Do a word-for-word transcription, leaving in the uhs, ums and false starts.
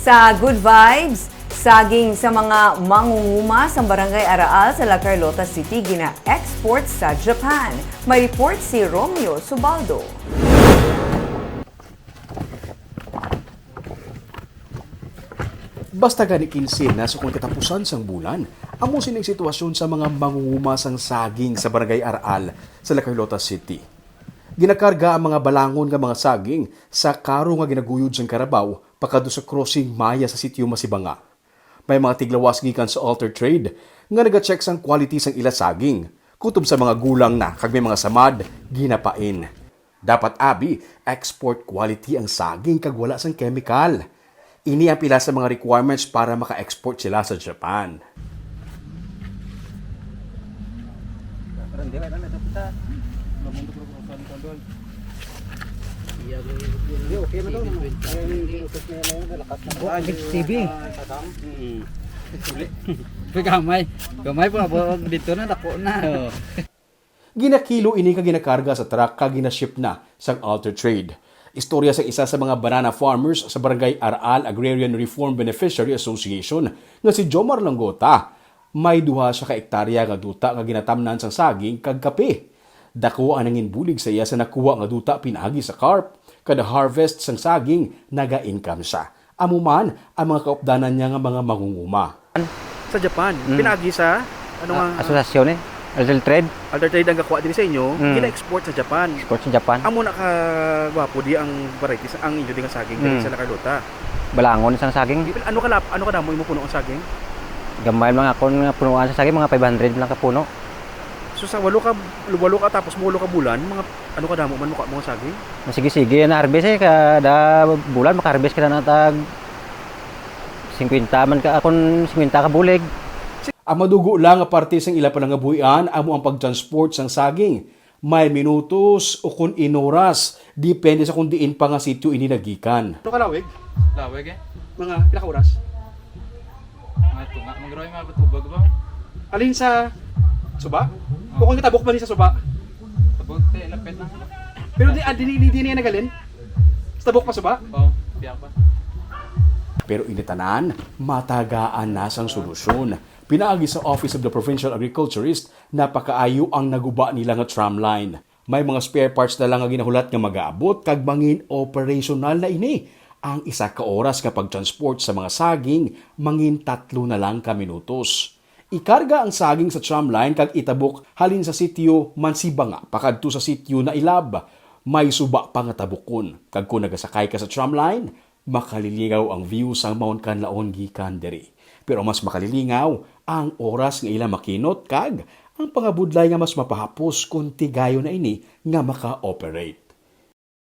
Sa Good Vibes, saging sa mga mangunguma sa Barangay Araal sa La Carlota City gina-export sa Japan. May report si Romeo Subaldo. Basta gani kinse na sa kung katapusan sang bulan, amo sining sitwasyon sa mga mangunguma sang saging sa Barangay Araal sa La Carlota City. Ginakarga ang mga balangon nga mga saging sa karo nga ginaguyod sang karabaw pakadto sa crossing Maya sa sitio Masibanga. May mga tiglawas gikan sa Alter Trade nga nagacheck sang quality sang ila saging, kutob sa mga gulang na kag may mga samad ginapain. Dapat abi export quality ang saging kag wala sang chemical. Ini ang pila sa mga requirements para maka-export sila sa Japan. Gamay. Gamay pa ba dito na, dako na. Ginakilo ini kag ginakarga sa truck kag ginaship na sang Alter Trade. Istorya sang isa sa mga banana farmers sa Barangay Araal Agrarian Reform Beneficiary Association nga si Jomar Langgota. May duha siya ka ektarya nga duta nga ginatamnan sang saging kag kape. Dako ang nangin bulig sa iya sa nakuha nga duta pinaagi sa carp. Kada harvest sang saging, naga-income siya. Amo man ang mga kaupdanan niya nga mga mangunguma. Sa Japan, Mm. pinaagi sa, ano Ah, nga, asosasyon eh. Alter Trade. Alter Trade ang gakuha diri sa inyo, Mm. gina-export sa Japan. Export sa Japan. Amo na ka gwapo di ang variety sa, ang inyo di nga saging diri Mm. sa La Carlota. Balangon sang saging. Ano ka lap-, ano ka damo imo puno ang saging? Gamay lang akon nga punuan sa saging, mga five hundred lang ka puno. So sa walo ka, walo ka tapos mo walo ka bulan, mga ano ka damo man mo, mo saging? Sige-sige, na harvest eh, kada bulan maka-harvest ka na tag singkwenta man ka, akon singkwenta ka bulig. Ang madugo lang nga parte sang ila panangabuhian amo ang pag-transport sang saging. May minutos o kun inoras, depende sa kung diin pa nga sitio ini nagikan. Ano ka lawig? Lawig eh. Mga pila ka oras? Mga tunga, mga grawing mga batubag ba? Alin sa suba? O kung itabok man ni sa suba? Tabok, te, lapit na. Pero di, ah, di, di, di niya nagalin? Sa tabok pa suba? Oo, biya pa. Pero ini tanan, matagaan na sang solusyon. Pinaagi sa Office of the Provincial Agriculturist, napakaayo ang naguba nila nga tram line. May mga spare parts na lang nga ginahulat nga magaabot kag mangin operasyonal na ini. Ang isa ka oras nga pag-transport sa mga saging mangin tatlo na lang ka minutos. Ikarga ang saging sa tram line kag itabok halin sa sitio Mansibanga pakadto sa sitio Nailab. May suba pa nga tabukon, kag kon nagasakay ka sa tram line, makalilingaw ang view sang Mount Kanlaon gikan diri. Pero mas makalilingaw ang oras nga ila makinot kag ang pangabudlay nga mas mapahapos kon tigayon na ini nga maka-operate.